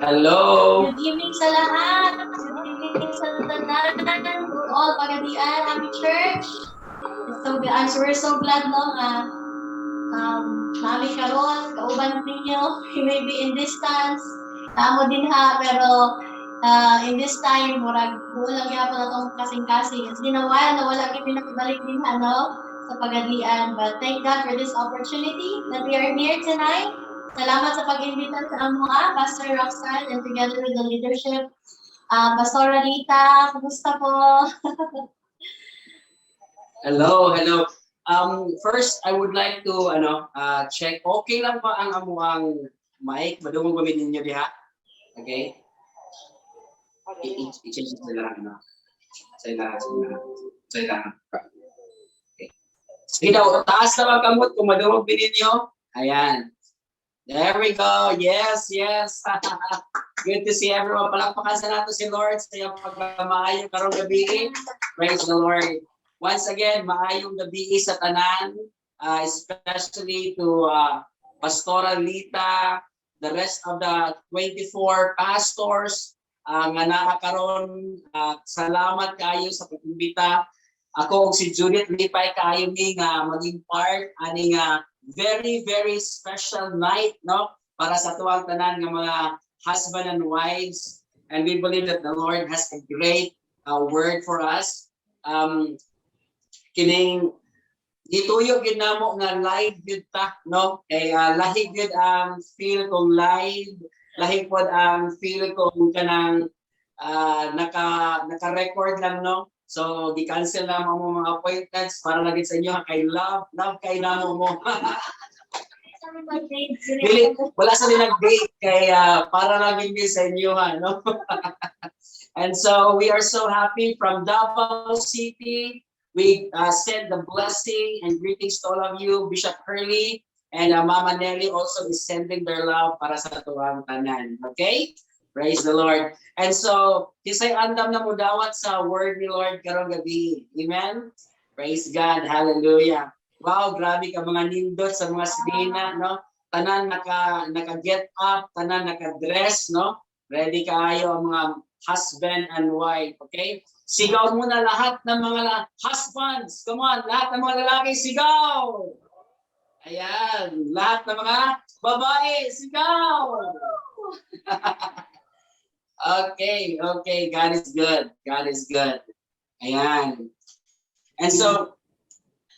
Hello. Good evening sa lahat. Good evening sa tanan. To all Pagadian, Happy Church. It's so good. We're so glad, no, nga naa mi karon kauban ninyo. You may be in distance. Naa mo dinha, pero in this time, murag buo lang gyapon atong kasing-kasing. It's been a while na wala gyud nakabalik dinha, no, sa Pagadian. But thank God for this opportunity that we are here tonight. Salamat sa pag-imbita sa amoa, Pastor Roxanne, and together with the leadership. Pastora Rita, kumusta po? Hello, hello. First, I would like to ano, check, okay lang ba ang amuang mic? Madungog ba ninyo diha? Okay? I-change sa lang, ano. Sa lang, sa lang. Sa lang. Okay. Sige daw, taas na ang kamot kung madungog ba ninyo. Ayan. There we go. Yes. Good to see everyone. Palakpakan sa nato si Lord sa iyang pagkamaayo karong gabi. Praise the Lord. Once again, maayong gabi sa tanan, especially to Pastora Lita, the rest of the 24 pastors nga naa karon. Salamat kayo sa pag-imbita. Ako ug si Judith, lipay kaayo mi nga maging part ani nga very, very special night, no, para sa atuang tanan nga mga husband and wives, and we believe that the Lord has a great word for us. Kining gituyo gyud namo nga live gyud ta, no, kay lahi gyud ang feel kung live, lahi pod ang feel kung kanang naka naka-record lang, no? So gi-cancel na mo mga appointments para lang gid sa inyo kay love love kay namo mo. Dili, wala sa nag-date kay para lang gyud sa inyo ha, no? And so we are so happy from Davao City. We send the blessing and greetings to all of you. Bishop Hurley and Mama Nelly also is sending their love para sa atuang tanan. Okay? Praise the Lord. And so, kinsay andam na mudawat sa word ni Lord karong gabi? Amen? Praise God. Hallelujah. Wow, grabe ka mga nindot sa mga sinina, no? Tanan naka get up, tanan naka dress, no? Ready kaayo ang mga husband and wife, okay? Sigaw muna lahat ng mga husbands. Come on, lahat ng mga lalaki, sigaw! Ayan, lahat ng mga babae, sigaw! Okay, God is good. God is good. Ayan. And so,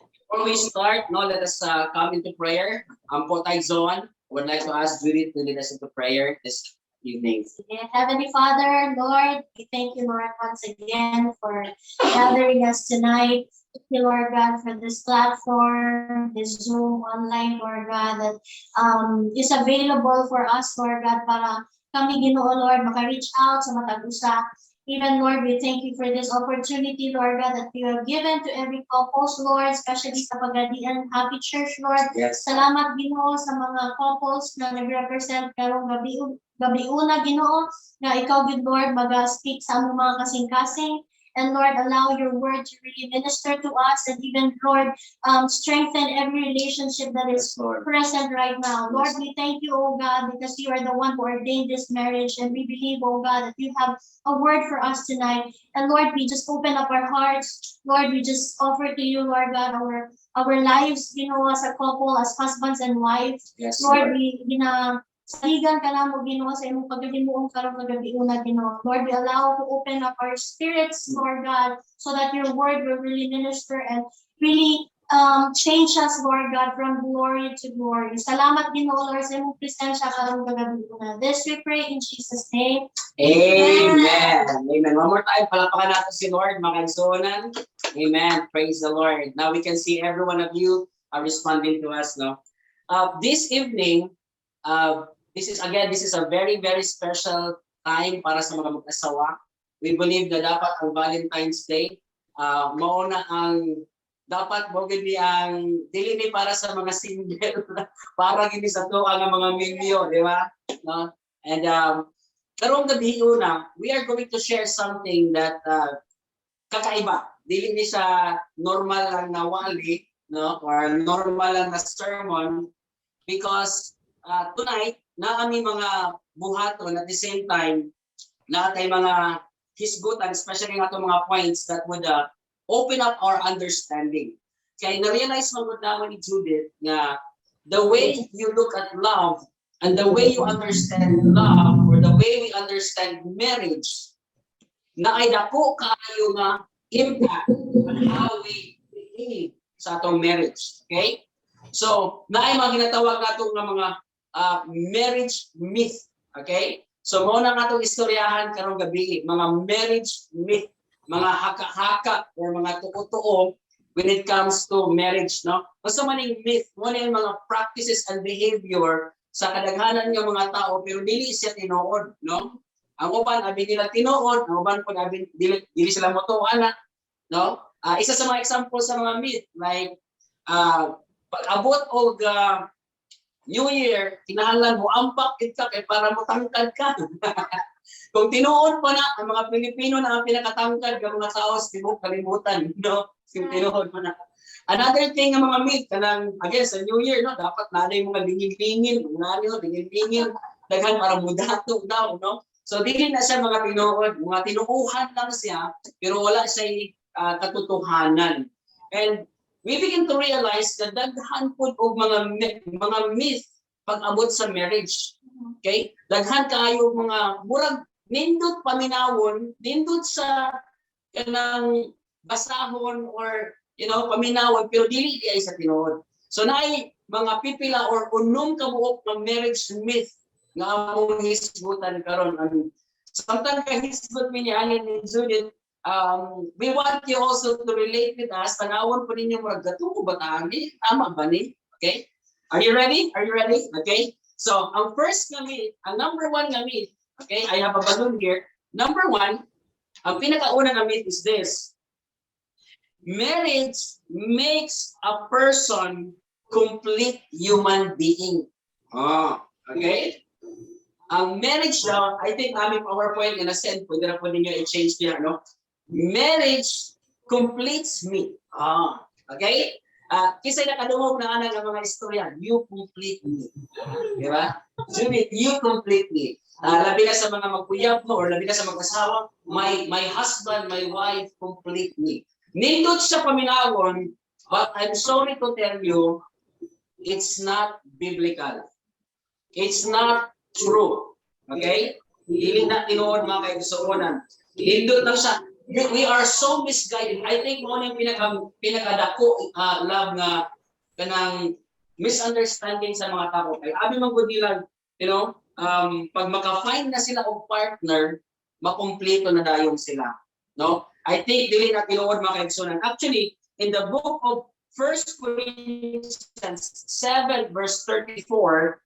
before we start, no, let us come into prayer. Ampo tayo, Zoan. I would like to ask Judith to lead us into prayer this evening. Sige. Heavenly Father, Lord, we thank you, Lord, once again for gathering us tonight. Thank you, Lord God, for this platform, this Zoom online, Lord God, that is available for us, Lord God, para kami, Ginoo, Lord, maka-reach out sa matag usa. Even, Lord, we thank you for this opportunity, Lord God, that you have given to every couples, Lord, especially sa Pagadian Happy Church, Lord. Salamat, Ginoo, sa mga couples na nag-represent karong gabi gabi una, Ginoo, nga ikaw gyud, Lord, maga-speak sa among mga kasing-kasing. And Lord, allow your word to really minister to us and even, Lord, strengthen every relationship that is Yes, Lord. Present right now. Lord, we thank you, oh God, because you are the one who ordained this marriage. And we believe, oh God, that you have a word for us tonight. And Lord, we just open up our hearts. Lord, we just offer to you, Lord God, our lives, as a couple, as husbands and wives. Lord. Lord, we gina saligan ka namo, Ginoo, sa imong paghimuong karong gabi una, Ginoo. Lord, we allow to open up our spirits, Lord God, so that your word will really minister and really change us, Lord God, from glory to glory. Salamat, Ginoo, Lord, sa imong presensya karong gabi una. This we pray in Jesus' name. Amen. Amen. One more time, palakpakan natin si Lord, mga kaigsuonan. Amen. Praise the Lord. Now we can see every one of you are responding to us, no? This evening, this is again, this is a very, very special time para sa mga mag-asawa. We believe na dapat ang Valentine's Day, mao na ang dapat mo gid ni ang dili ni para sa mga single, para gid ni sa atoa nga mga minyo, di ba? No? And karong gabi una, we are going to share something that kakaiba. Dili ni siya normal lang na wali, no? Or normal lang na sermon because tonight naa mi mga buhaton. At the same time, naa tay mga hisgutan, especially nga atong mga points that would open up our understanding. Kay na-realize man gud namo ni Judith nga the way you look at love and the way you understand love or the way we understand marriage naay dako kaayo nga impact on how we behave sa atong marriage. Okay? So, naay mga ginatawag nato nga mga marriage myth. Okay? So, mao na nga atong istoryahan karong gabi, mga marriage myth, mga haka-haka or mga tuo-tuo when it comes to marriage, no? Basta man yung myth, mo na yung mga practices and behavior sa kadaghanan ng mga tao pero dili siya tinuod, no? Ang uban abi nila tinuod, ang uban pud abi dili sila motuo ana, no? Isa sa mga example sa mga myth, like pag-abot og New Year, kinahanglan mo ampak gid ka kay para mo tangkad ka. Kung tinuod pa na, ang mga Pilipino na ang pinakatangkad ng mga tao sa tibuok kalibutan, no? Kung tinuod pa na. Another thing nga mga myth, kanang, again, sa New Year, no, dapat na yung mga lingin-lingin, mga ano, lingin-lingin, daghan para mudato daw, no? So, dili na siya mga tinuod, mga tinuuhan lang siya, pero wala siya katotohanan. And we begin to realize that daghan pud og mga myth pag-abot sa marriage. Okay? Daghan kaayo og mga murag nindot paminawon, nindot sa kanang basahon or paminawon, pero dili diay sa tinuod. So naay mga pipila or unom ka buok nga marriage myth nga among hisgutan karon. Ang samtang kahisgot mi ni ani ni Judith, we want you also to relate with us. Tanawon po ninyo, murag gatuo ba ta ani? Tama ba ni? Okay? Are you ready? Are you ready? Okay? So, ang first nga myth, ang number one nga myth, okay, I have a balloon here. Number one, ang pinakauna nga myth is this. Marriage makes a person complete human being. Ah, okay? Ang marriage daw, I think aming PowerPoint na na-send, pwede na po ninyo i-change niya, no? Marriage completes me. Ah, okay? Ah, kinsay nakadungog na ana ng mga istorya, "You complete me." Di ba? Judith, you complete me. Ah, labi na sa mga magkuyab mo or labi na sa mag-asawa, my husband, my wife complete me. Nindot siya paminawon, but I'm sorry to tell you, it's not biblical. It's not true. Okay? Dili na tinuod, mga kaigsuonan. Nindot lang siya. We are so misguided. I think mo yung pinakadako love nga kanang misunderstanding sa mga tao. Kay abi man gud nila, pag maka-find na sila og partner, makumpleto na dayon sila. No? I think dili na tinuod, mga kaigsuonan. Actually, in the book of 1 Corinthians 7 verse 34,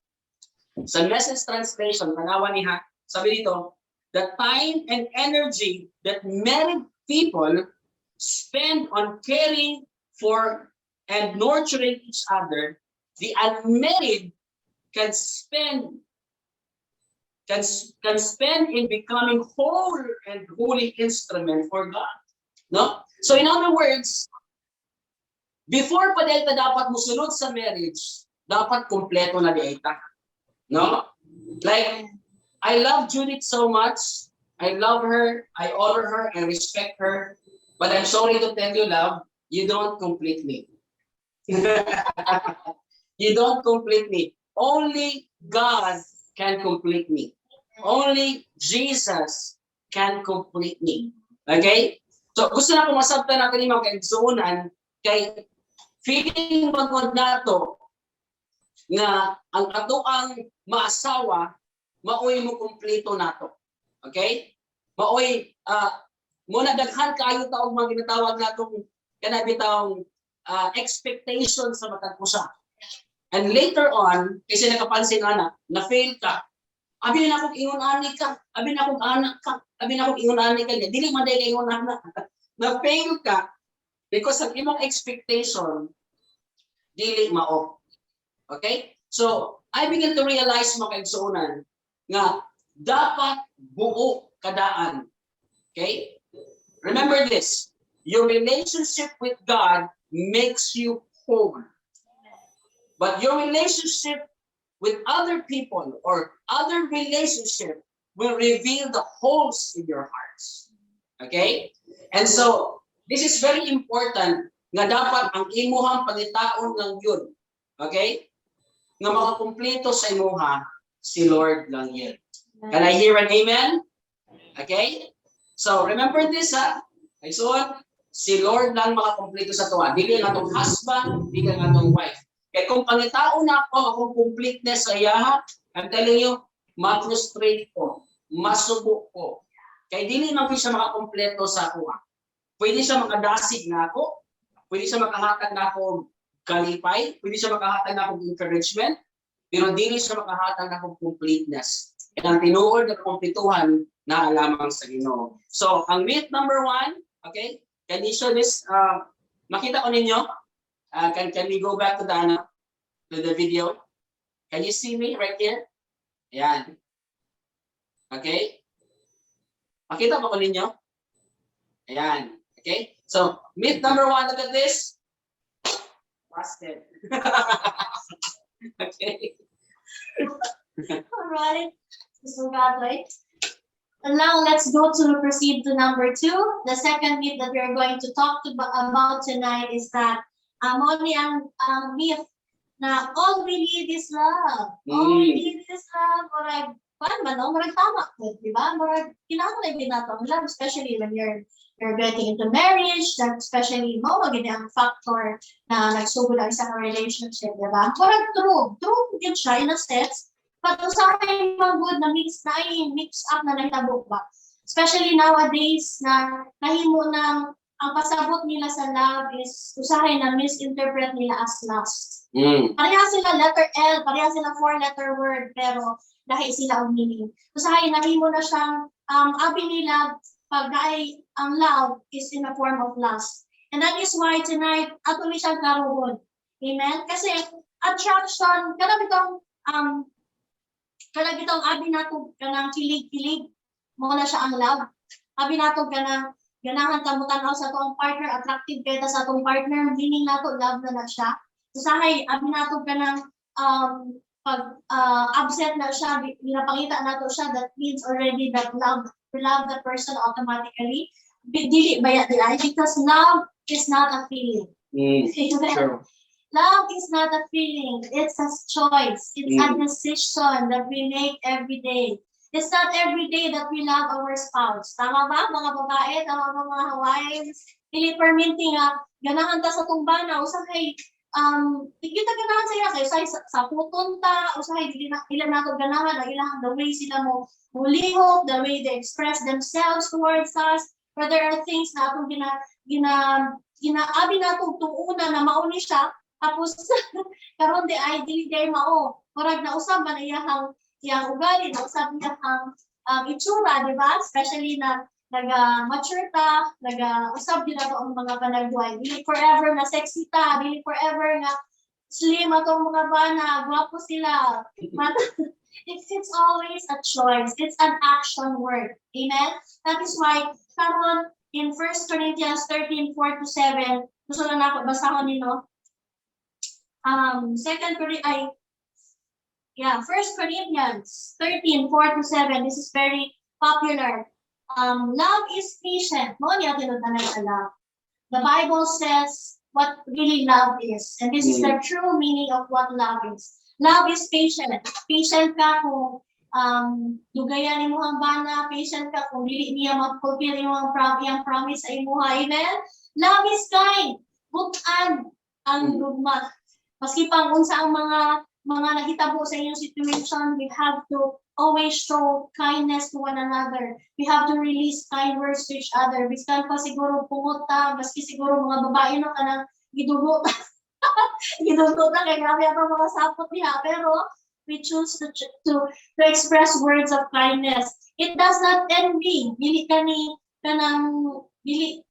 sa Message translation, tanawa niha, sabi dito, "The time and energy that married people spend on caring for and nurturing each other, the unmarried can spend in becoming whole and holy instrument for God." No? So in other words, before pa diay ta dapat musulod sa marriage, dapat kompleto na diay ta. No? Like, I love Judith so much. I love her. I honor her. I respect her. But I'm sorry to tell you, love, you don't complete me. You don't complete me. Only God can complete me. Only Jesus can complete me. Okay? So gusto na ko masabtan natin mga kaigsuonan kay feeling magod nato nga ang atoang maasawa maoy mo kumpleto nato. Okay? Maoy mo na daghan kaayo ta og mga ginatawag natong kana bitawng expectation sa matag usa. And later on, kasi nakapansin ana, na fail ka. Abi na akong ingon ani ka, abi na akong anak ka, abi na akong ingon ani ka. Dili man diay ka ingon ana. Na fail ka because ang imong expectation dili mao. Okay? So, I begin to realize, mga kaigsuonan, nga dapat buo ka daan. Okay? Remember this. Your relationship with God makes you whole. But your relationship with other people or other relationship will reveal the holes in your hearts. Okay? And so, this is very important nga dapat ang imuhang pangitaon lang gyud. Okay? Nga makakumpleto sa imuha si Lord lang gyud. Can I hear an amen? Okay? So, remember this, ha? Igsoon, si Lord lang makakumpleto sa atoa. Dili ang atong husband, dili ang atong wife. Kaya kung pangitaon na ako akong completeness sa iyaha, I'm telling you, ma-frustrate ko, masubo ko. Kaya dili man ko siya makakumpleto sa akoa. Pwede siya makadasig na ako, pwede siya makahatag na ako kalipay, pwede siya makahatag na akong encouragement, pero dili siya makahatag na akong completeness. Kaya ang tinuod na kumpletuhan na lamang sa Ginoo. So, ang myth number one, okay? Can you show this? Makita ko ninyo? Can we go back to the, ano, to the video? Can you see me right here? Ayan. Okay? Makita ba ko ninyo? Ayan. Okay? So, myth number one, look at this. Busted. Okay. All right. So, right. And now let's go to proceed to number two. The second myth that we are going to talk about tonight is that only ang myth na all we need is love. All we need is love. Murag, kuan ba no? Murag tama po, di ba? Murag, kinahanglan gyud nato ang love, especially when you're getting into marriage, that especially mao man gyud ang factor na nagsugod ang isang relationship, di ba? Murag true. True gyud siya in a sense. But usahay man gud na mix na ay mix up na nahitabo ba? Especially nowadays na nahimo ng ang pasabot nila sa love is usahay na misinterpret nila as lust. Pareha sila letter L, pareha sila four letter word, pero lahi sila ang meaning. Usahay nahimo na siyang abi nila pag naay ang love is in a form of lust. And that is why tonight ato ni siyang klarohon. Amen? Kasi attraction, kanang bitong abi nato kanang kilig-kilig mao na siya ang love. Abi nato kanang ganahan ta mo tan-aw sa atong partner, attractive kay ta sa atong partner, meaning nato love na na siya. Usahay abi nato kanang pag absent na siya, ginapangita nato siya, that means already that love, we love the person automatically. Dili ba ya diay? Because love is not a feeling. True. Love is not a feeling. It's a choice. It's a decision that we make every day. It's not every day that we love our spouse. Tama ba, mga babae? Tama ba, mga wives? Dili perminti nga, ganahan ta sa atong bana, usahay, di kita ganahan sa iya, kay usahay sa puton ta, usahay, dili na, ila nato ganahan, ang ilang, the way sila mo mulihok, the way they express themselves towards us, but there are things na atong ginaabi nato tuuna na mao ni siya, tapos karon diay dili diay mao. Murag nausab man iyahang iyang ugali, nausab iyahang itsura, di ba? Especially na naga-mature ta, naga-usab din nato ang mga panagbuhay. Dili forever na sexy ta, dili forever nga slim atong mga bana, gwapo sila. But it's always a choice. It's an action word. Amen? That is why, karon in 1 Corinthians 13, 4 to 7, gusto na nako basahon nino. Second Corinthians, ay, yeah, 1 Corinthians 13, 4 to 7. This is very popular. Love is patient. Mao niya tinud na sa love. The Bible says what really love is. And this is the true meaning of what love is. Love is patient. Patient ka kung dugayan nimo ang bana, patient ka kung dili niya ma-fulfill imong iyang promise sa imuha. Amen? Love is kind. Butan ang gugma. Maski pang unsa ang mga nahitabo sa inyong situation, we have to always show kindness to one another. We have to release kind words to each other. Biskan pa siguro pungot ta, maski siguro mga babae no kanang gidugo ta. Gidugo ta kay grabe ang mga sapot niya, pero we choose to express words of kindness. It does not envy. Dili kani kanang dili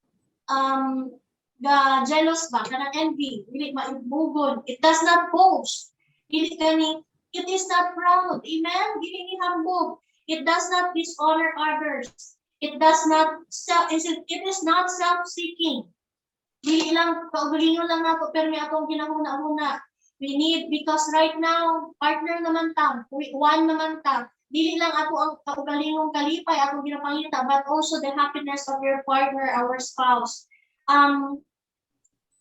ga jealous ba, kanang envy, dili maimbugon. It does not boast. Dili kani, it is not proud. Amen. Dili ni hambog. It does not dishonor others. It does not self is it, it is not self-seeking. Dili lang kaugalingon lang nato pero may atong ginahuna-huna. We need, because right now, partner naman ta, one naman ta. Dili lang ato ang kaugalingong kalipay, atong ginapangita, but also the happiness of your partner, our spouse.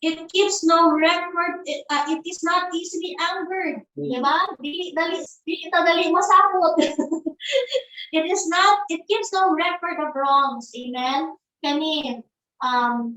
It keeps no record, it is not easily angered. Di ba? Dili, dali, dili ta dali masapot. It is not, it keeps no record of wrongs. Amen? Kani,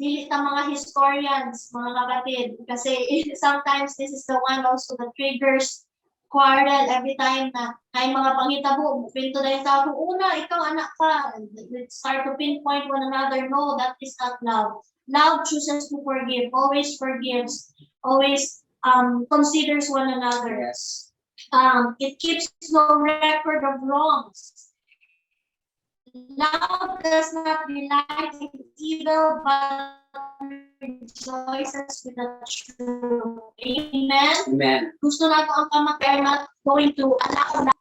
dili ta mga historians, mga kapatid, kasi sometimes this is the one also that triggers quarrel every time na ay mga pangitabo, pinto na yung tao, una, ikaw anak ka, and let's start to pinpoint one another. No, that is not love. Love chooses to forgive, always forgives, always considers one another. It keeps no record of wrongs. Love does not delight in evil, but rejoices with the truth. Amen. Amen. Gusto nato ang kamatayan, not going to allow na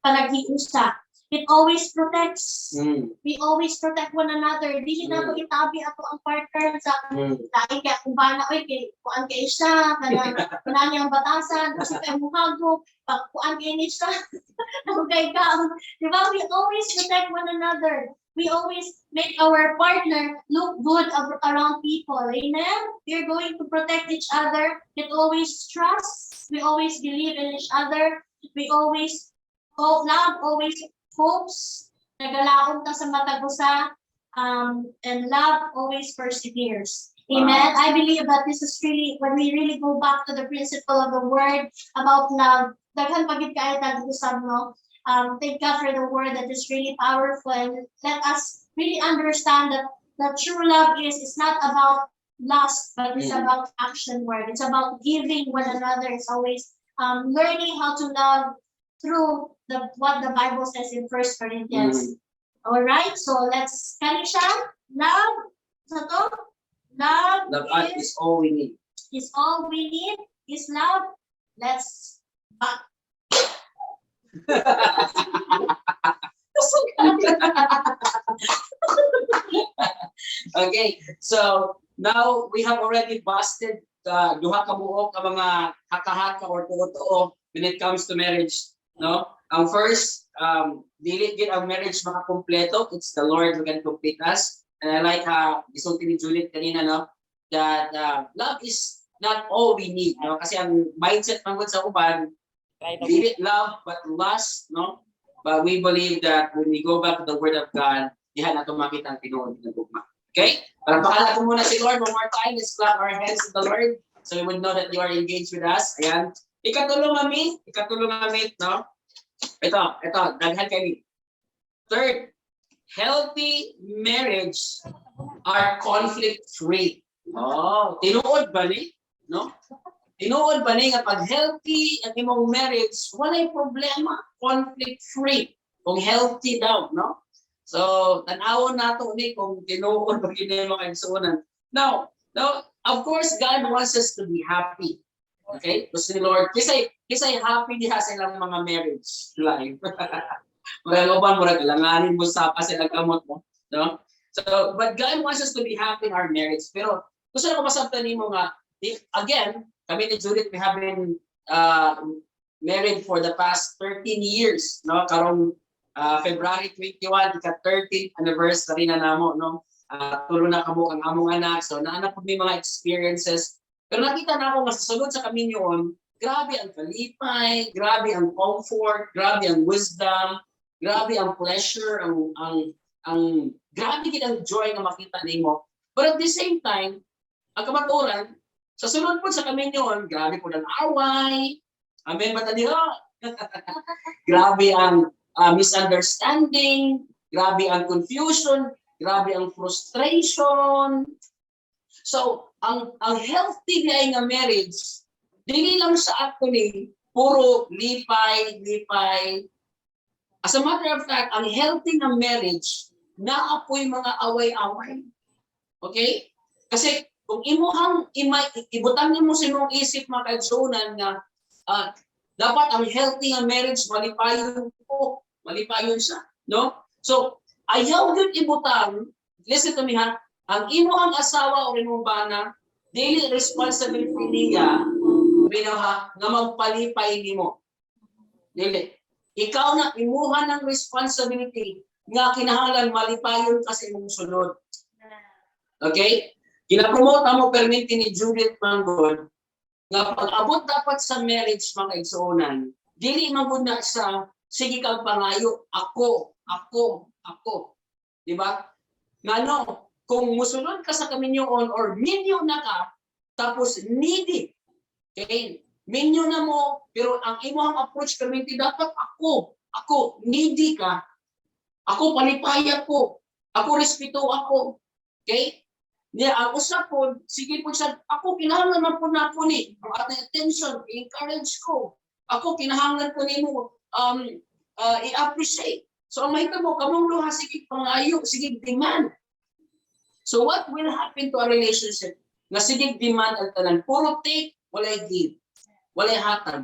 panaghiusa. It always protects. We always protect one another. Dili na itabi ato ang partner sa lain kay kung bana, oy, kay kuan kay siya, kanang kunan niyang batasan kasi kay muhago pag kuan kay ni siya kay ka, di ba? We always protect one another. We always make our partner look good around people. Amen. We're going to protect each other. It always trusts. We always believe in each other. We always hope. Love always hopes. Nagalaom ta sa matag usa, and love always perseveres. Amen. I believe that this is really, when we really go back to the principle of the word about love, daghan pa gid kaayo tag usab, no? Thank God for the word that is really powerful, and let us really understand that the true love is not about lust, but it's about action word. It's about giving one another. It's always learning how to love through the what the Bible says in First Corinthians. All right, so let's, kani siya, love, sa to, love, Love is, is all we need. Is all we need, is love. Let's back. Okay, so now we have already busted duha ka buok ka mga haka-haka or tuo-tuo when it comes to marriage, no? Ang first, dili gid ang marriage makakumpleto. It's the Lord who can complete us. And I like how gisulti ni Juliet kanina, no, that love is not all we need, no? Kasi ang mindset man gud sa uban, dili love but lust, no? But we believe that when we go back to the Word of God, diha nato makita ang tinuod nga gugma. Okay? Palakpakan natin muna si Lord one more time. Let's clap our hands to the Lord so we would know that you are engaged with us. Ayan. Ikatulo, mami. Ikatulo, mami, no? Ito, ito. Daghan kami. Third, healthy marriage are conflict-free. Oh, tinuod ba ni? No? Tinuod ba ni nga pag healthy ang imong marriage, walay problema, conflict-free? Kung healthy daw, no? So, tan-awon nato ni kung tinuod ba kini, mga igsuonan. Now, of course, God wants us to be happy. Okay? Gusto ni Lord, kisay happy diha sa ilang mga marriage life. Murag uban, murag alanganin mo sa pa sila kamot mo, no? So, but God wants us to be happy in our marriage. Pero gusto na ko masabtan nimo nga again, kami ni Judith, we have been married for the past 13 years, no? Karong February 21, ika 13th anniversary na namo, no? Tulo na kabuok ang among anak. So, naa na po may mga experiences. Pero nakita na ako nga sa sulod sa kaminyoon, grabe ang kalipay, grabe ang comfort, grabe ang wisdom, grabe ang pleasure, ang grabe gid ang joy nga makita nimo. But at the same time, ang kamatuoran, sa sulod po sa kaminyoon, grabe po ang away. Amen ba ta diha? Grabe ang misunderstanding, grabe ang confusion, grabe ang frustration. So, ang healthy diay nga marriage, dili lang sa actually puro lipay, lipay. As a matter of fact, ang healthy nga marriage, naa poy mga away-away. Okay? Kasi kung imuhang ima, ibutang nimo sa imong isip, mga kaigsuonan, nga dapat ang healthy nga marriage malipayon po, malipayon siya, no? So, ayaw yun ibutang, listen to me ha, ang imuhang asawa o imong bana, dili responsibility niya Binaw ha, nga magpalipay nimo. Dili. Ikaw na imuha ng responsibility nga kinahanglan malipayon ka sa imong sulod. Okay? Gina-promote amo perminti ni Judith Manggod nga pag-abot dapat sa marriage, mga igsuonan, dili man gud na sa sige kag pangayo, ako, ako, ako. Di ba? Ngano, kung musulod ka sa kaminyoon or minyo na ka, tapos needy. Okay? Minyo na mo, pero ang imong approach perminti dapat ako, ako, needy ka. Ako palipaya ko. Ako respeto ako. Okay? Niya, ang usa po, sige po siya, ako kinahanglan man po na ako ni, ang atong attention, i-encourage ko. Ako kinahanglan ko nimo i-appreciate. So ang mahitabo, kamong duha sige pangayo, sige demand. So what will happen to a relationship nga sige demand ang tanan? Puro take, walay give. Walay hatag.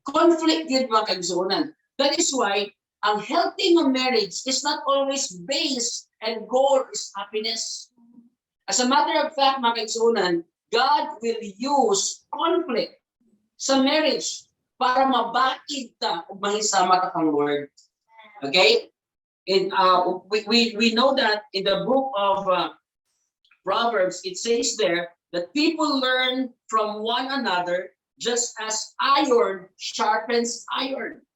Conflict gyud, mga kaigsuonan. That is why ang healthy nga marriage is not always based and goal is happiness. As a matter of fact, mga kaigsuonan, God will use conflict sa marriage para mabaid ta ug mahisama ta kang Lord. Okay? In we know that in the book of Proverbs, it says there that people learn from one another just as iron sharpens iron.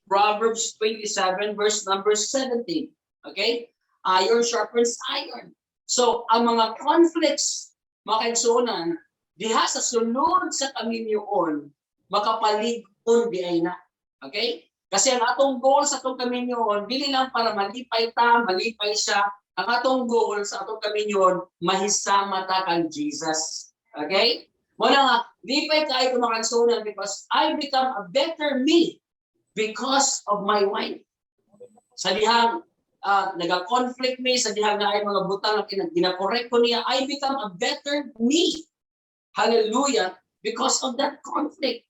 Proverbs 27 verse number 17. Okay? Iron sharpens iron. So, ang mga conflicts, mga kaigsuonan, diha sa sulod sa kaminyoon, makapalig-on diay na. Okay? Kasi ang atong goal sa atong kaminyoon, dili lang para malipay ta, malipay siya. Ang atong goal sa atong kaminyoon, mahisama ta kang Jesus. Okay? Mao na nga, lipay kaayo ko, mga kaigsuonan, because I become a better me because of my wife. Sa dihang naga-conflict me, sa dihang naay mga butang nga gina-correct ko niya, I become a better me. Hallelujah. Because of that conflict.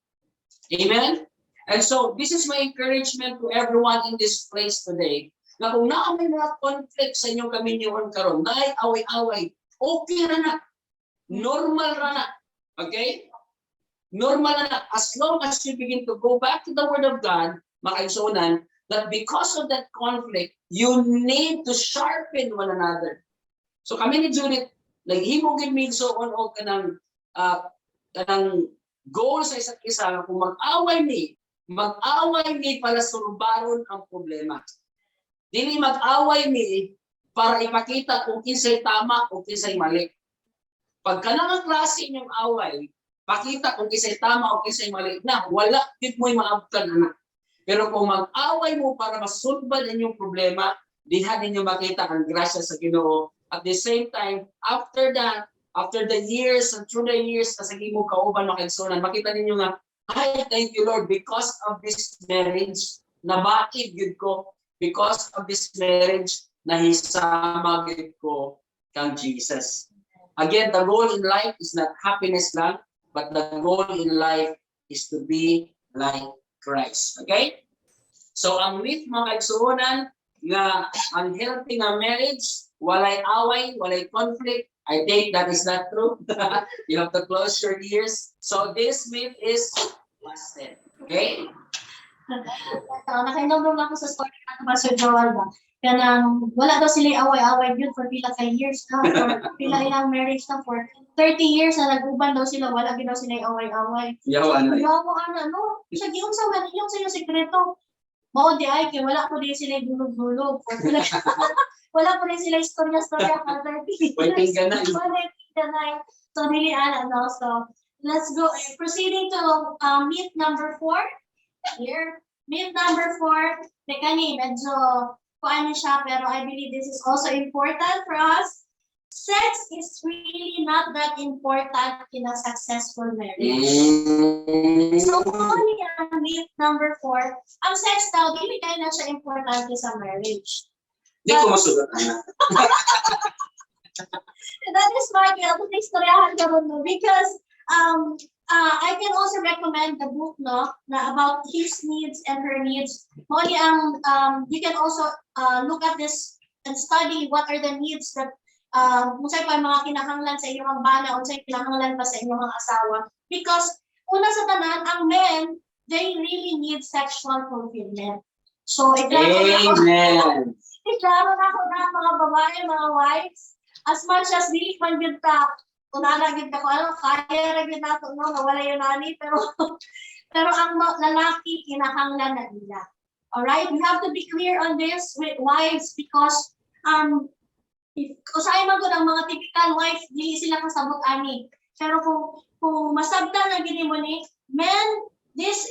Amen? And so, this is my encouragement to everyone in this place today, na kung naa may mga conflict sa inyong kaminyoon karon, naay away-away, okay ra na. Normal ra na. Okay? Normal na na. As long as you begin to go back to the Word of God, mga kaigsuonan, that because of that conflict, you need to sharpen one another. So kami ni Judith, naghimo gid mi on og kanang goal sa isa't isa nga kung mag-away mi para sulbaron ang problema. Dili mag-away mi para ipakita kung kinsay tama o kinsay mali. Pag kanang ang klase inyong away, pakita kung kinsay tama o kinsay mali na, wala gid mo'y maabtan ana. Pero kung mag-away mo para masulban inyong problema, diha ninyo makita ang grasya sa Ginoo. At the same time, after that, after the years and through the years, kasi mo kauban, mga kaigsuonan, makita ninyo nga, "Ay, thank you, Lord, because of this marriage, nabaid gyud ko, because of this marriage, nahisama gyud ko kang Jesus." Again, the goal in life is not happiness lang, but the goal in life is to be like Christ. Okay? So ang myth, mga kaigsuonan, nga ang healthy nga marriage, walay away, walay conflict, I think that is not true. You have to close your ears. So this myth is busted. Okay? So, nakahinumdum lang ako sa story na Pastor Joel ba? Kanang wala daw sila away-away yun for pila ka years na, for pila ilang marriage na, for 30 years na nag-uban daw sila, wala gid daw sila away-away. Yaw, ano. Yaw mo ana no. Sa giunsa man inyong sa inyong sekreto? Mao di ay kay wala ko din sila dulog-dulog for pila, wala ko din sila istorya-istorya for 30 years. Waiting ka na. Wala na. So dili ana no. So let's go, proceeding to myth number four. Here, myth number four, teka ni, medyo kuan ni siya, pero I believe this is also important for us. Sex is really not that important in a successful marriage. So, kung ang myth number four, ang sex daw, dili kaayo na siya importante sa marriage. Di ko masugat ana. That is why kaya ito istoryahan karon no, because I can also recommend the book no na about his needs and her needs. Mao ni ang you can also look at this and study what are the needs that unsay pa mga kinahanglan sa inyong bana, unsay kinahanglan pa sa inyong asawa, because Una sa tanan, ang men, they really need sexual fulfillment. So, iklaro na ako, Amen. Iklaro na ako na mga babae, mga wives, as much as dili man gyud ta, una na gyud ako, ano, kaya ra gyud nato, no, nga wala gyud ani, pero ang lalaki, kinahanglan na nila. Alright? We have to be clear on this with wives because if usahay man gud ang mga typical wife, dili sila kasabot ani. Pero kung masabtan na gini mo ni, men, this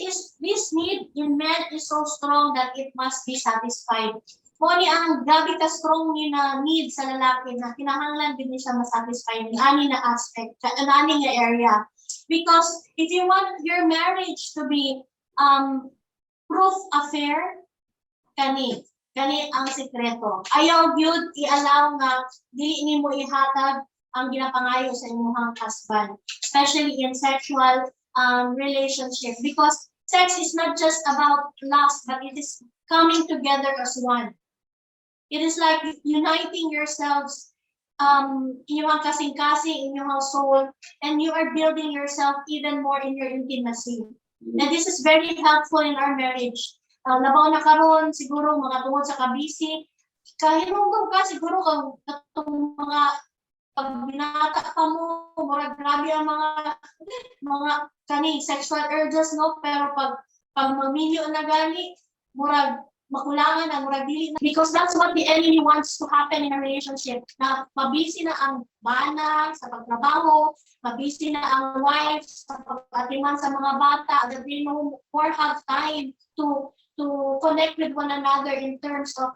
need in men is so strong that it must be satisfied. Mao ni ang grabe ka strong ni na need sa lalaki na kinahanglan din siya masatisfy ni ani na aspect, ani nga area. Because if you want your marriage to be proof affair, kani ang sikreto. Ayaw gyud i-allow nga dili nimo ihatag ang ginapangayo sa imong husband, especially in sexual relationship, because sex is not just about lust, but it is coming together as one. It is like uniting yourselves, inyong kasing-kasing, inyong soul, and you are building yourself even more in your intimacy. And this is very helpful in our marriage. Labaw na karon siguro mga tungod sa kabisi, kahinungdom ka siguro kung katong mga pag binata pa mo, murag grabe ang mga kani sexual urges, no? Pero pag maminyo na gani, murag makulangan na, murag dili na, because that's what the enemy wants to happen in a relationship, na mabisi na ang bana sa pagtrabaho, mabisi na ang wife sa pag-atiman sa mga bata, that they no more have time to connect with one another in terms of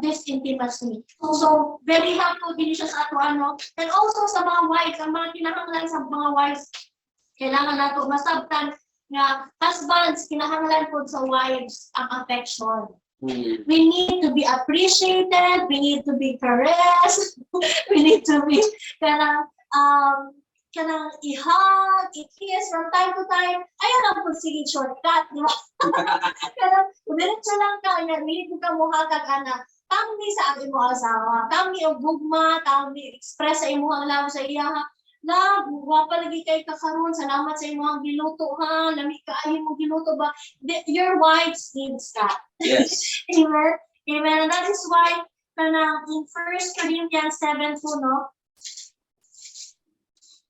this intimacy. So, very helpful din siya sa ato, ano. And also sa mga wives, ang mga kinahanglan sa mga wives, kailangan nato masabtan nga husbands, kinahanglan po sa wives ang affection. We need to be appreciated, we need to be caressed, we need to be kanang i-hug, i-kiss from time to time. Ayaw lang po sige shortcut, di ba? Kanang diretso lang ka, nga dili ko ka mohatag ana. Tangni sa ang imong asawa, tangni og gugma, tangni express sa imong love sa iya. Love, gwapa lagi kay ka karon. Salamat sa imong giluto ha. Lami kaayo mo giluto ba? Your wives needs that. Amen. Amen. And that is why kanang in 1 Corinthians 7:2, no?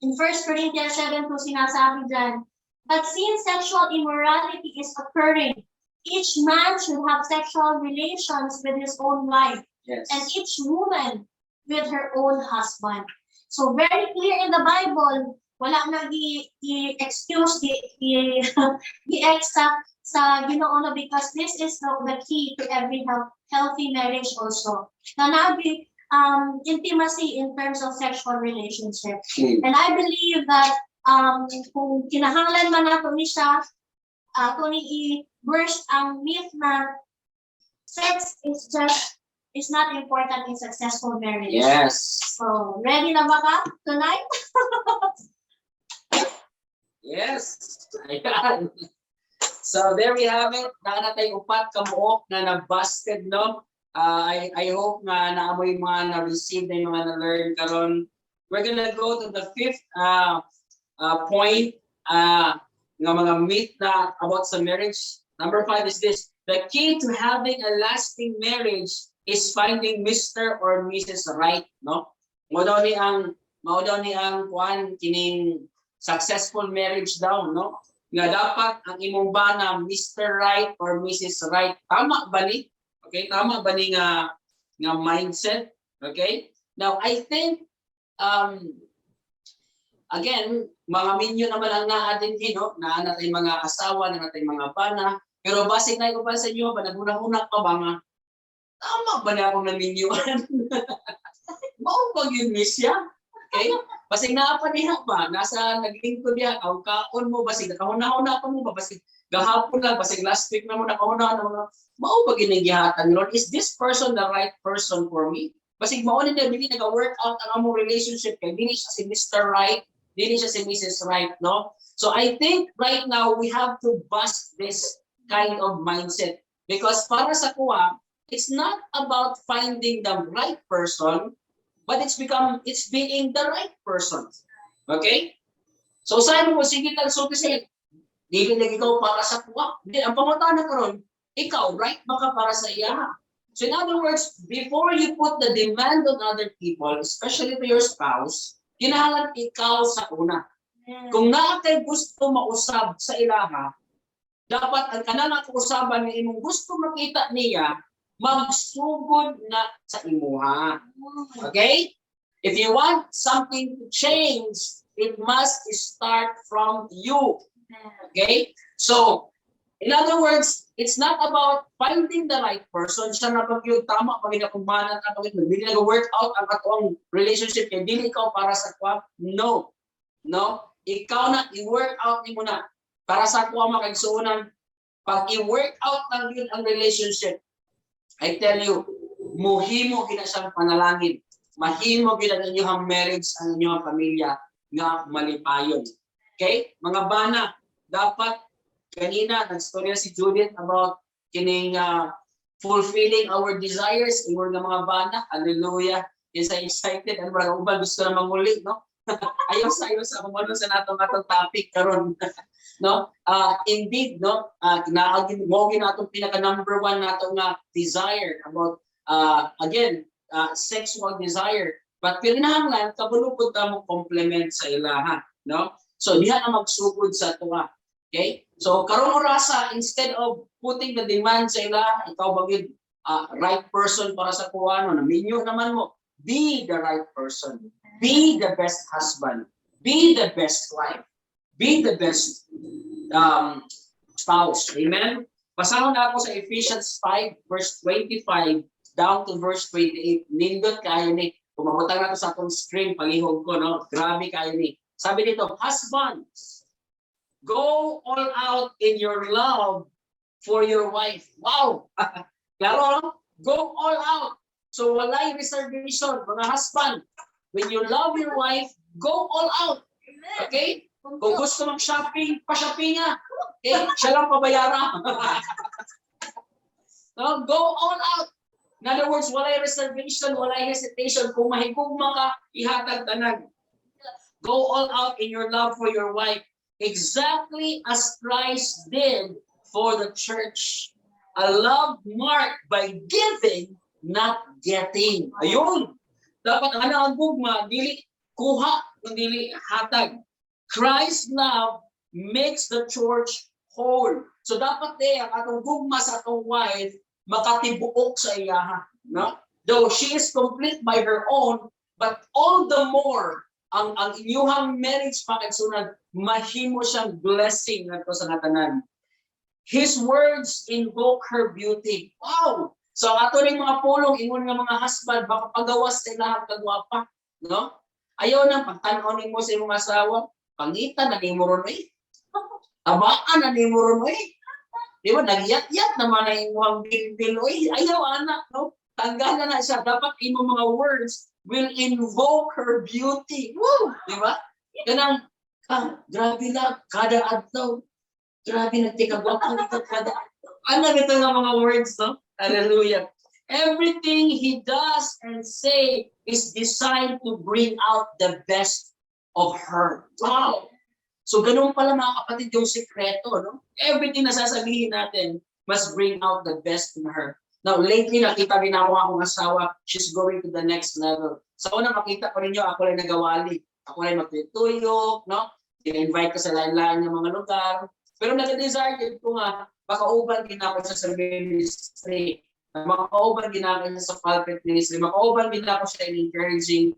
In 1 Corinthians 7:2, sinasabi dyan, "But since sexual immorality is occurring, each man should have sexual relations with his own wife, and each woman with her own husband." So very clear in the Bible, wala na i-excuse, i-ex sa Ginoo, no, because this is the key to every healthy marriage also. Na nabi intimacy in terms of sexual relationship. And I believe that kung kinahanglan man nato ni siya, ato ni i-burst ang myth na sex is not important in successful marriage. So, ready na ba ka tonight? Yes. Ayan. So there we have it. Naa na tay upat ka muok na na-busted, no? I hope nga naa moy mga na-receive na yung mga na-learn karon. We're gonna go to the fifth point nga mga myth na about sa marriage. Number five is this. The key to having a lasting marriage is finding Mr. or Mrs. Right, no? Mao daw ni ang kuan kining successful marriage daw, no? Nga dapat ang imong bana Mr. Right or Mrs. Right. Tama ba ni? Okay, tama ba ni nga mindset? Okay? Now, I think again, mga minyo naman ang naa din, no? Naa na tay mga asawa, naa na tay mga bana, pero basig na ko pa sa inyo ba naghuna-huna ka ba nga tama ba na akong naminyuan? Mao ba gyud ni siya? Okay? Basig naa pa diha ba, nasa naglingkod diha, aw kaon mo, basig nakahuna-huna pa mo ba, basig gahapon lang, basig last week na mo nakahuna na mo, mao ba gyud ning gihatag ni Lord? Is this person the right person for me? Basig mao ni na dili naga-work out ang among relationship kay dili siya si Mr. Right, dili siya si Mrs. Right, no? So I think right now we have to bust this kind of mindset because para sa akoa, it's not about finding the right person, but it's being the right person. Okay? So sabi mo, sige tag sulti sa Dili lagi ikaw para sa kuha. Hindi, ang pangutana karon, ikaw, right ba ka para sa iya? So in other words, before you put the demand on other people, especially to your spouse, kinahanglan ikaw sa una. Kung naa kay gusto mausab sa ilaha, dapat ang kanang kausaban nga imong gusto makita niya, magsugod na sa imuha. Okay? If you want something to change, it must start from you. Okay? So, in other words, it's not about finding the right person. Siya na pag yung tama, pag ginakumanan na pag dili nag-work out ang atoang relationship kay dili ikaw para sa kwa. No. No? Ikaw na, i-work out nimo na. Para sa kuha, mga kaigsuonan, pag i-work out lang yun ang relationship, I tell you, muhimo gina siyang panalangin. Mahimo gina ang inyong marriage, ang inyong pamilya nga malipayon. Okay? Mga bana, dapat kanina nagstorya si Judith about kining fulfilling our desires ingon nga mga bana. Hallelujah. Yes, I excited and mga uban gusto na manguli, no? Ayaw sa kung sa natong atong topic karon, no? Indeed, no, naagin mo ginatong pinaka number one nato nga desire about again, sexual desire, but kinahanglan kabalo pud ta mo complement sa ilaha, no? So diha na magsugod sa tuwa. Okay? So karong orasa, instead of putting the demand sa ila, "Ikaw ba gyud right person para sa kuha?" no, naminyo naman mo. Be the right person. Be the best husband. Be the best wife. Be the best spouse. Amen? Basahon na ako sa Ephesians 5 verse 25 down to verse 28. Nindot kayo ni. Kung mabutang nato sa atong screen, palihog ko, no? Grabe kayo ni. Sabi dito, "Husbands, go all out in your love for your wife." Wow! Klaro, no? Go all out. So walay reservation, mga husband. When you love your wife, go all out. Okay? Kung gusto mag-shopping, pa-shopping nga. Okay? Siya lang pabayara. No? Go all out. In other words, walay reservation, walay hesitation. Kung mahigugma ka, ihatag tanan. "Go all out in your love for your wife, exactly as Christ did for the church. A love marked by giving, not getting." Ayun. Dapat ang ano ang gugma, dili kuha, kundi hatag. "Christ's love makes the church whole." So dapat eh, ang atong gugma sa atong wife, makatibuok sa iyaha. No? Though she is complete by her own, but all the more, ang inyuhang marriage, mga kaigsuonan, mahimo siyang blessing ngadto sa tanan. "His words invoke her beauty." Wow! So ang ato ning mga pulong, ingon nga mga husband, makapagawas sa ilahang kagwapa, no? Ayaw nang pagtan-aw nimo sa imong asawa, "Pangita na nimo ron eh. Tabaan na nimo ron eh. Di ba nagyat-yat naman na imong bilbil oy." Ayaw ana, no? Tanggalan na siya. Dapat imong mga words will invoke her beauty. Woo! Di ba? Kanang, "Ah, grabe na, kada adlaw. Grabe, nagtikagwapa nito kada adlaw." Ano nito nga mga words, no? Hallelujah. "Everything he does and say is designed to bring out the best of her." Wow! So ganun pala, mga kapatid, yung sikreto, no? Everything na sasabihin natin must bring out the best in her. Now, lately, nakita rin ako akong asawa, she's going to the next level. Sa una, makita ko ninyo, ako lang nagawali. Ako lang magtutuyok, no? Ina-invite ko sa lain-lain ng mga lugar. Pero nag-desire din ko nga, makauban din ako sa ministry. Makauban din ako sa pulpit ministry. Makauban din ako sa in encouraging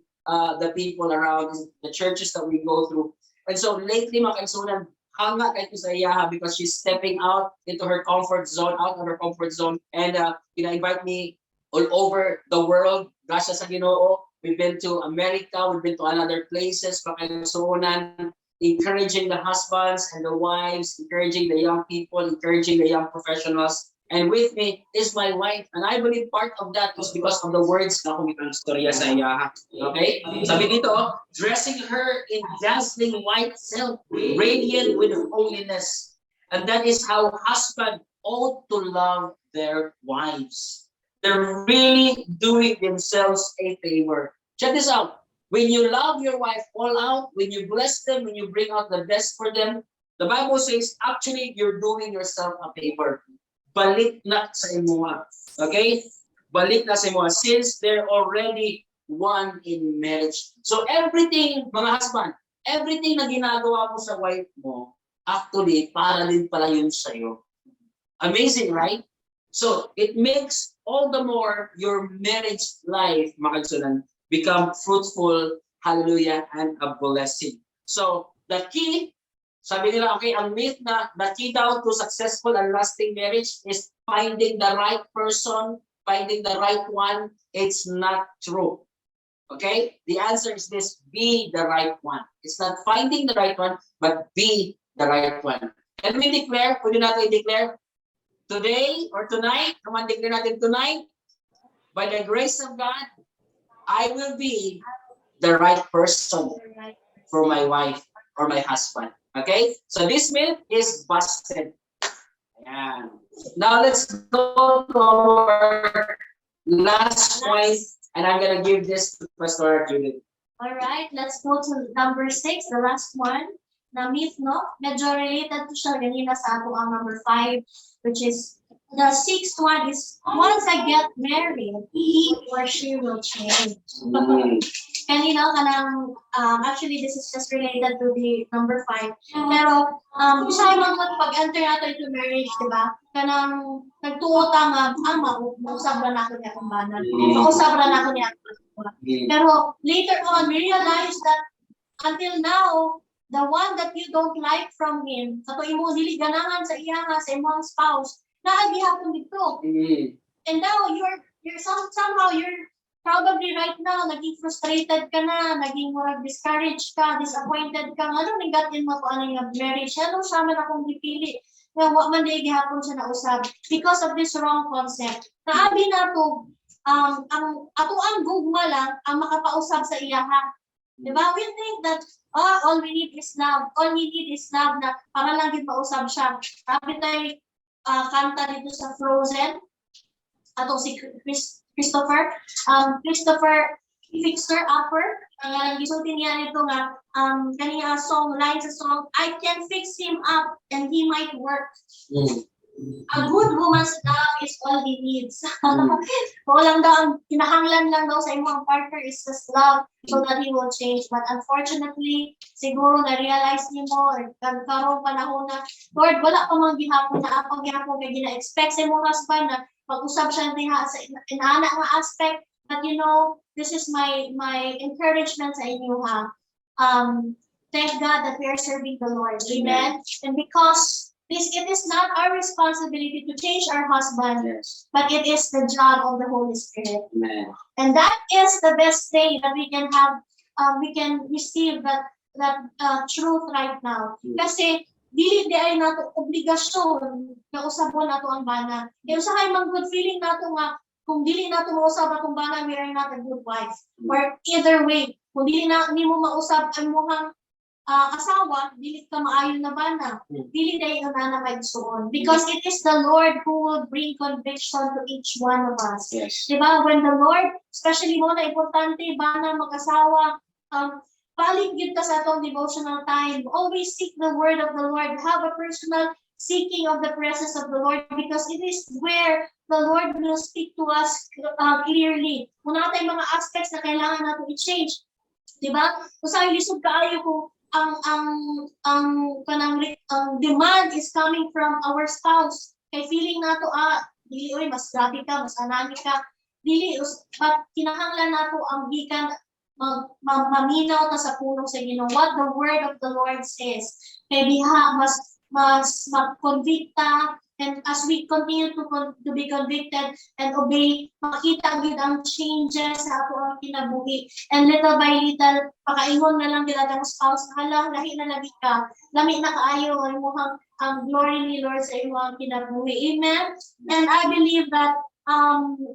the people around the churches that we go through. And so lately, mga kaigsuonan, hanga kay ko sa iyaha because she's stepping out into her comfort zone, out of her comfort zone. And ina-invite me all over the world. Gracias sa Ginoo. We've been to America, we've been to another places, mga kaigsuonan, encouraging the husbands and the wives, encouraging the young people, encouraging the young professionals. And with me is my wife. And I believe part of that was because of the words na akong storya sa iyaha. Okay? Sabi dito, "Dressing her in dazzling white silk, radiant with holiness. And that is how husband ought to love their wives." They're really doing themselves a favor. Check this out. When you love your wife all out, when you bless them, when you bring out the best for them, The Bible says, actually, you're doing yourself a favor. Balik na sa imuha. Okay? Balik na sa imuha since they're already one in marriage. So everything, mga husband, everything na ginagawa mo sa wife mo, actually, para din pala yun sa'yo. Amazing, right? So, it makes all the more your marriage life, mga kaigsuonan, become fruitful, hallelujah, and a blessing. So, the key, sabi nila, okay, ang myth na the key daw to successful and lasting marriage is finding the right person, finding the right one. It's not true. Okay? The answer is this: be the right one. It's not finding the right one, but be the right one. Can we declare? Pwede natin i-declare? Today or tonight, come on, declare natin tonight, by the grace of God, I will be the right person for my wife or my husband. Okay? So this myth is busted. Ayan. Now let's go to our last point, and I'm gonna give this to Pastor Judith. All right, let's go to number six, the last one. Na myth, no? Medyo related to siya ganina sa ato ang number five, which is the sixth one is once I get married, he or she will change. Kanina kanang actually this is just related to the number five. Pero usahay man gud pag-enter nato into marriage, di ba? Kanang nagtuo ta nga ah mausab ra nako niya akong bana. Mausab ra nako niya akong asawa. Pero later on, we realize that until now, the one that you don't like from him, ato imo dili ganahan sa iya nga sa imong spouse, naa gihapon didto. And now you're somehow you're probably right now naging frustrated ka na, naging murag discouraged ka, disappointed ka, ngano ning got in mo to ano nga marriage, ano sa man akong gipili nga wa man diay gihapon siya nausab because of this wrong concept. Naabi na to ang ato ang gugma lang ang makapausab sa iyaha. Di ba? We think that, oh, all we need is love. All we need is love na para lang gid mausab siya. Sabi tayo kanta dito sa Frozen, atong si Christopher Fixer Upper, ang gisulti niya nito nga kani nga song, line sa song, "I can fix him up and he might work. A good woman's love is all he needs." Wala lang daw, ang kinahanglan lang daw sa imong partner is just love so that he will change. But unfortunately, siguro na-realize nimo or karong panahon na, Lord, wala pa man gihapon na ako gihapon kay gina-expect sa imong husband na mag-usab siya diha sa inaana nga aspect. But this is my encouragement sa inyo ha. Thank God that we are serving the Lord. Amen. And because this it is not our responsibility to change our husband, but it is the job of the Holy Spirit. Amen. And that is the best thing that we can have, we can receive that truth right now. Kasi dili diay nato obligasyon na usabon nato ang bana. Kaya usahay man good feeling nato nga kung dili nato mausab atong bana, we are not a good wife. Or either way, kung dili na nimo mausab ang imong asawa, dili ka maayo na bana. Dili diay na na maigsuon. Because it is the Lord who will bring conviction to each one of us. Di ba? When the Lord, especially mo na importante, bana mag-asawa, balik gyud ta sa atong devotional time. Always seek the word of the Lord. Have a personal seeking of the presence of the Lord because it is where the Lord will speak to us clearly. Kung naa tay mga aspects na kailangan natin i-change. Di ba? Usahay lisod kaayo kung ang kanang ang demand is coming from our spouse. Kay feeling nato ah dili oy mas grabe ka, mas anani ka. Dili but kinahanglan nato ang gikan maminaw ta sa pulong sa Ginoo, what the word of the Lord says. Kay diha mas ma-convict ta, and as we continue to be convicted and obey, makita gyud ang changes sa ato ang kinabuhi, and little by little pakaingon na lang gid ang spouse, "Hala, lahi na lagi ka, lami na kaayo ang imong ang glory ni Lord sa imong kinabuhi." Amen. And I believe that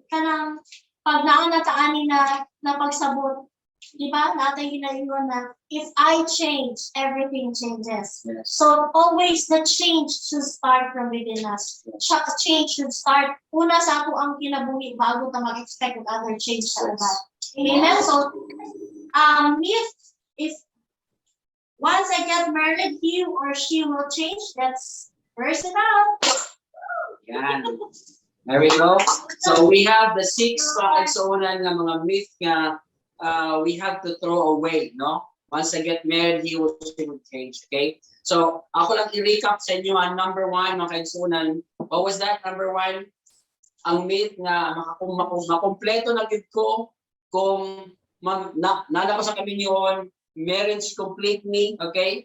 kanang pag naa na ta ani na pagsabot, di ba, natay ginaingon na if I change, everything changes. So always the change should start from within us. Change should start una sa ato ang kinabuhi bago ta mag-expect og other change sa uban. Amen. So if Once I get married, he or she will change. Let's burst it out. Yan. There we go. So we have the six, mga kaigsuonan, nga mga myth nga we have to throw away, no? Once I get married, he or she will change, okay? So, ako lang i-recap sa inyo ang number one, mga kaigsuonan. What was that, number one? Ang myth nga makumpleto na gid ko kung mag, na, nana ko sa kaminyoon, marriage complete me, okay?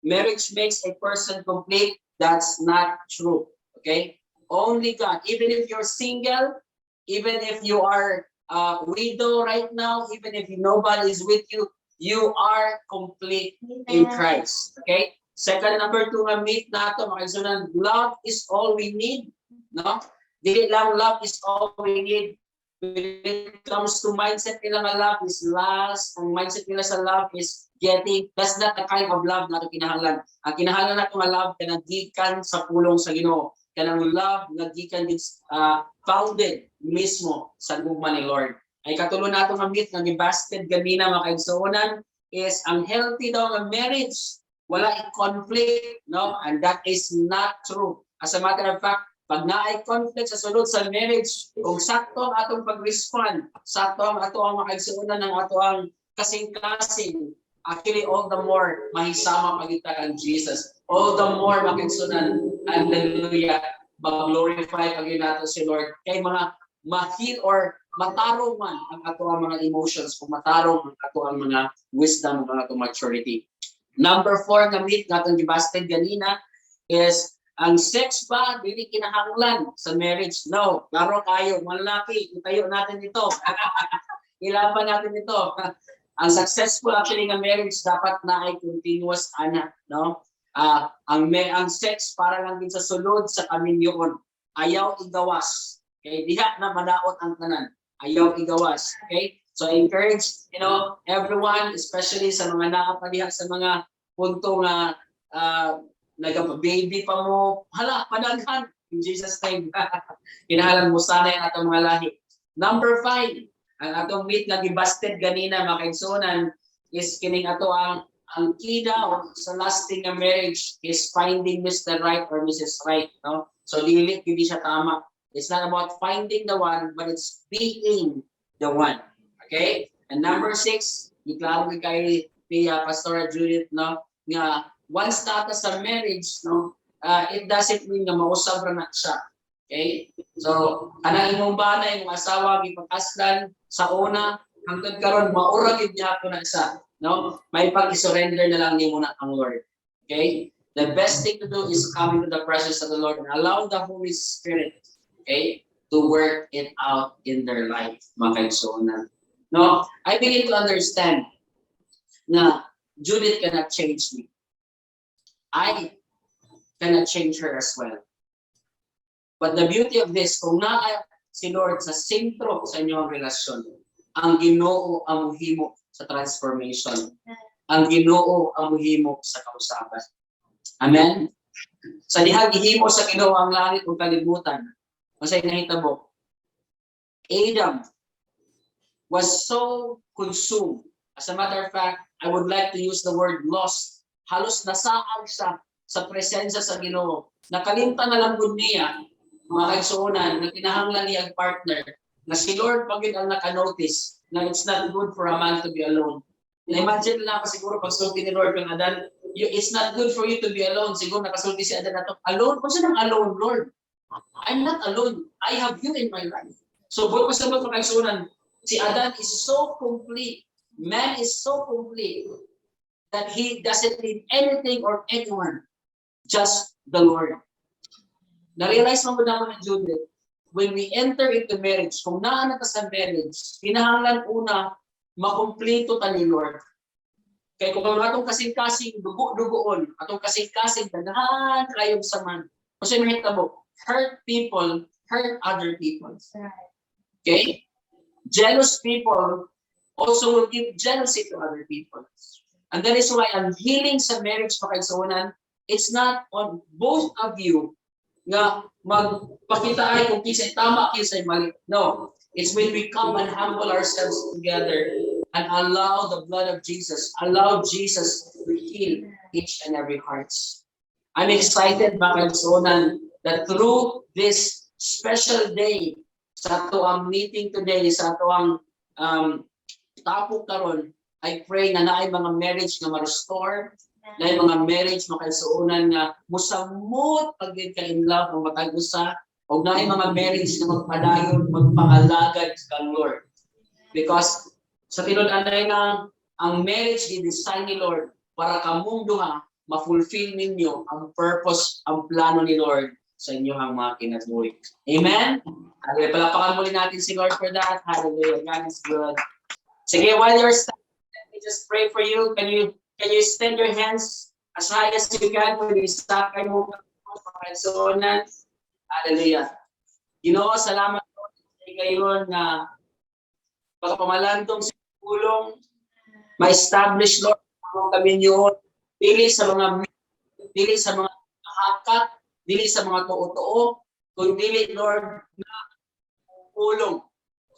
Marriage makes a person complete. That's not true, okay? Only God. Even if you're single, even if you are a widow right now, even if nobody is with you, you are complete in Amen. Christ. Okay? Second, number two nga myth nato, mga kaigsuonan, love is all we need. No? Dili lang love is all we need. When it comes to mindset nila nga love is lust, ang mindset nila sa love is getting, that's not the kind of love nato kinahanglan. Ang kinahanglan nato nga love kanang gikan sa pulong sa Ginoo. Kanang love nga gikan din founded mismo sa gugma ni Lord. Ay katulo nato nga myth nga gibasted ganina, mga kaigsuonan, is ang healthy daw nga marriage wala conflict, no? And that is not true. As a matter of fact, pag naay conflict sa sulod sa marriage, kung sakto ang atong pag-respond, sakto ang ato ang mga kaigsuonan ng ato ang kasing-kasing, actually all the more mahisama pa kita kang Jesus. All the more, mga kaigsuonan, hallelujah, mag-glorify pag nato si Lord. Kay mga ma-heal or matarong man ang ato ang mga emotions, kung matarong ang ato ang mga wisdom, ang atong maturity. Number four nga myth nga atong gibasted ganina is ang sex ba dili kinahanglan sa marriage. No, klaro kayo, malaki, itayo natin ito. Ilaban natin ito. Ang successful actually nga marriage dapat na ay continuous ana, no? Ang sex para lang din sa sulod sa kaminyoon. Ayaw igawas. Okay, diha na madaot ang tanan. Ayaw igawas. Okay? So I encourage, everyone, especially sa mga naa pa diha sa mga punto nga nagapa-baby pa mo, hala, padaghan in Jesus' name. Kinahanglan mo sana ang atong mga lahi. Number five, ang atong myth nga gibasted ganina, mga kaigsuonan, is kining ato ang key daw sa lasting nga marriage is finding Mr. Right or Mrs. Right, no? So dili hindi siya tama. It's not about finding the one, but it's being the one. Okay? And number six, giklaro gyud kay Pia Pastora Judith, no, nga once na sa marriage, no, it doesn't mean nga mausab ra na siya. Okay? So, kanang imong bana, imong asawa gipakaslan sa una, hangtod karon maura gid gyapon na siya, no? May pag-surrender na lang nimo na ang Lord. Okay? The best thing to do is come into the presence of the Lord and allow the Holy Spirit, okay, to work it out in their life, mga kaigsuonan. No, I begin to understand na Judith cannot change me. I cannot change her as well. But the beauty of this, kung naa si Lord sa sentro sa inyong relasyon, ang Ginoo ang muhimo sa transformation. Ang Ginoo ang muhimo sa kausaban. Amen? Sa diha gihimo sa Ginoo ang langit ug kalibutan, unsay nahitabo? Adam was so consumed. As a matter of fact, I would like to use the word "lost." Halos nasaag siya sa presensya sa Ginoo. Nakalimtan na lang gud niya, mga kaigsuonan, na kinahanglan niya ang partner, na si Lord pa gyud ang naka-notice na it's not good for a man to be alone. Na-imagine lang ako siguro pagsulti ni Lord kang Adan, "It's not good for you to be alone." Siguro nakasulti si Adan ato, "Alone? Kung saan ang alone, Lord? I'm not alone. I have you in my life." So, buot pasabot, mga kaigsuonan, si Adan is so complete. Man is so complete that he doesn't need anything or anyone, just the Lord. Na-realize mo ba naman ng Judith, when we enter into marriage, kung naa na ta sa marriage, kinahanglan una, makumpleto ta ni Lord. Kaya kung ang atong kasing-kasing, dugo-dugoon, atong kasing-kasing, daghan kayong saman. Kasi mahitabo, hurt people hurt other people. Okay? Jealous people also will give jealousy to other people. And that is why ang healing sa marriage, mga kaigsuonan, it's not on both of you nga magpakita ay kung kinsay tama, kinsay mali. No. It's when we come and humble ourselves together. And allow the blood of Jesus, allow Jesus to heal each and every hearts. I'm excited, mga kaigsuonan, that through this special day sa atoang meeting today, sa atoang tapok karon, I pray na naay mga marriage na ma-restore, naay mga marriage, mga kaigsuonan, nga musamot pag ka in love ang matag usa, ug naay mga marriage na magpadayon magpangalagad kang Lord. Because sa tinud-anay nga ang marriage gi-design ni Lord para kamong duha ma-fulfill ninyo ang purpose, ang plano ni Lord sa inyong mga kinabuhi. Amen? Hallelujah. Palakpakan muli natin si Lord for that. Hallelujah. God is good. Sige, while you're standing, let me just pray for you. Can you extend your hands as high as you can? Pwede sakay mo, mga kaigsuonan. Hallelujah. Ginoo, salamat po sa ngayon na pagpamalandong sa pulong, ma-establish, Lord, ang kami yun, dili sa mga hakat, dili sa mga tuo-tuo, kundi, Lord, na pulong.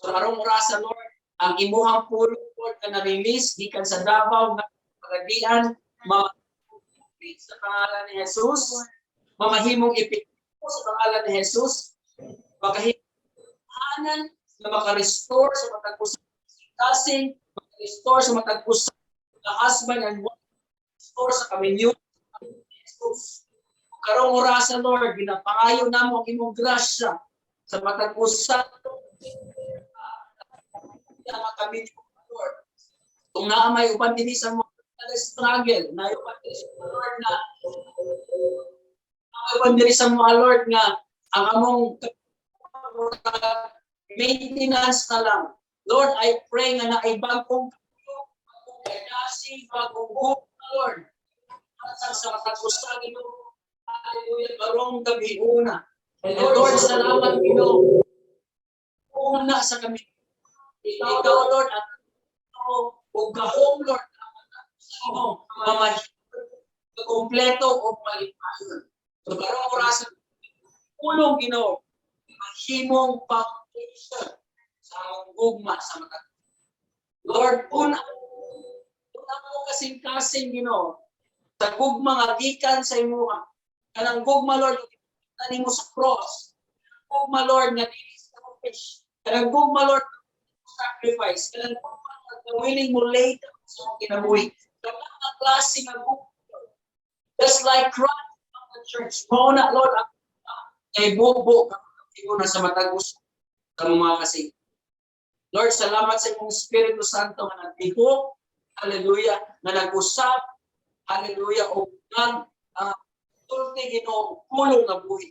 So karong orasa, Lord, ang imuhang pulong, Lord, na na-release gikan sa Davao nga pagadian, ma sa pangalan ni Jesus, mamahimong epektibo sa pangalan ni Jesus, makahimanan na maka-restore sa matag usa kasing, maka-restore sa matag usa na husband and wife, restore sa kaminyo Jesus. Karong orasa, Lord, ginapangayo namo ang imong grasya sa matag usa nga kami, Lord. Kung naa may uban dinhi sa mga struggle, na uban dinhi sa mga, Lord, na naa may uban dinhi sa mga, Lord, nga ang among maintenance na lang. Lord, I pray nga naay bagong bagong kasi, bagong hope, Lord. Sa matag usa, Ginoo. Hallelujah, karong gabi una. And Lord, salamat, Ginoo. Una sa kami. Ikaw, Lord, at ug gahom, Lord, mo mamahimo kompleto o malipayon. So karong orasa, pulong, Ginoo, mahimong foundation sa among gugma sa mga. Lord, una una mo kasing-kasing, Ginoo, sa gugma nga gikan sa imuha. Kanang gugma, Lord, nga nimo sa cross. Gugma, Lord, nga dili selfish. Kanang gugma, Lord, sacrifice. Kanang gugma, Lord, nga willing mo lay down sa imong kinabuhi. Kanang nga klase nga gugma. Just like Christ of the church. Mao na, Lord, ang kay bubo ka na sa matag usa sa mga kasing. Lord, salamat sa imong Espiritu Santo nga nagtihok, hallelujah, nga nag-usap, hallelujah, o nag tulti, Ginoo, pulong nga buhi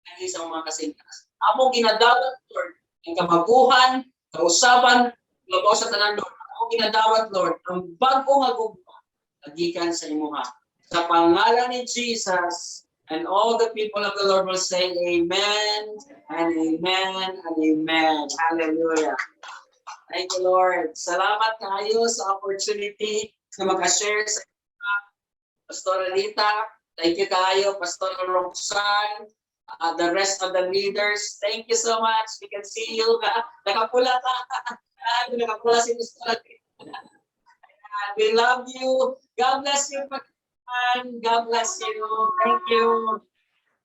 ang sa mga kasingkas. Among ginadawat, Lord, ang kabaguhan, kausaban, labaw sa tanan, Lord. Among ginadawat, Lord, ang bag-o nga gugma gikan sa imuha. Sa pangalan ni Jesus, and all the people of the Lord will say amen and amen and amen. Hallelujah. Thank you, Lord. Salamat kayo sa opportunity na makashare sa inyo. Pastor Anita, thank you kayo. Pastor Roxanne, the rest of the leaders, thank you so much. We can see you. Nakapula ka. Nakapula si Pastor. We love you. God bless you, Pagkaman. God bless you. Thank you.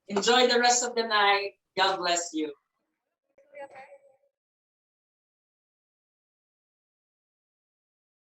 Enjoy the rest of the night. God bless you.